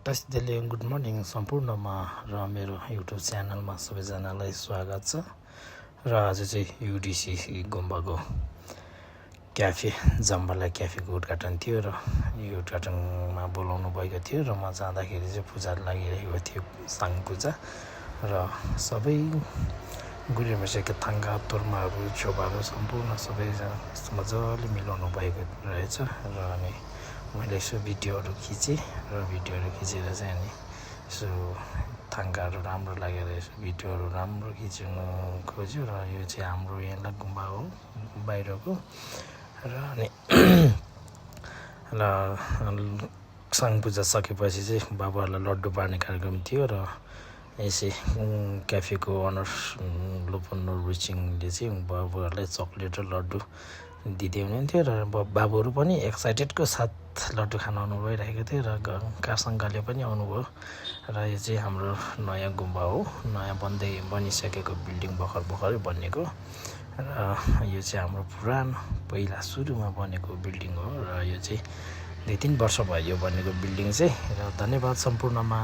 मोटासितले good morning सम्पूर्णमा र मेरो युट्युब च्यानलमा सबैजनालाई स्वागत छ। र आज चाहिँ युडिसी गुम्बाको क्याफे जम्बाला क्याफेको उद्घाटन थियो र यो उद्घाटनमा बोलाउनु भएको थियो र म जाँदाखेरि चाहिँ पूजा लागिरहेको थियो, साङ पूजा। र सबै गुरुङ बसेका थाङ्गा तोर्माहरू छोबाहरू सम्पूर्ण सबैजना मजाले मिलाउनु भएको रहेछ। र अनि मैले यसो भिडियोहरू खिचेँ र भिडियोहरू खिचेर चाहिँ अनि यसो थाङ्गाहरू राम्रो लागेर यसो भिडियोहरू राम्रो खिच्नु खोज्यो। र यो चाहिँ हाम्रो यहाँ गुम्बा हो बाहिरको। र अनि साङ पूजा सकेपछि चाहिँ बाबुहरूलाई लड्डु बाँड्ने कार्यक्रम थियो। र यसै क्याफेको अनर लोपन रुचिङले चाहिँ बाबुहरूलाई चक्लेट र लड्डु दिँदै हुनुहुन्थ्यो। र बाबुहरू पनि एक्साइटेडको साथ लड्डु खान आउनु भइरहेको थियो र कारसङ्घले पनि आउनुभयो। र यो चाहिँ हाम्रो नयाँ गुम्बा हो, नयाँ बनिसकेको बिल्डिङ भर्खरै बनेको। र यो चाहिँ हाम्रो पुरानो पहिला सुरुमा बनेको बिल्डिङ हो। र यो चाहिँ 2-3 वर्ष भयो यो बनेको बिल्डिङ चाहिँ। र धन्यवाद सम्पूर्णमा।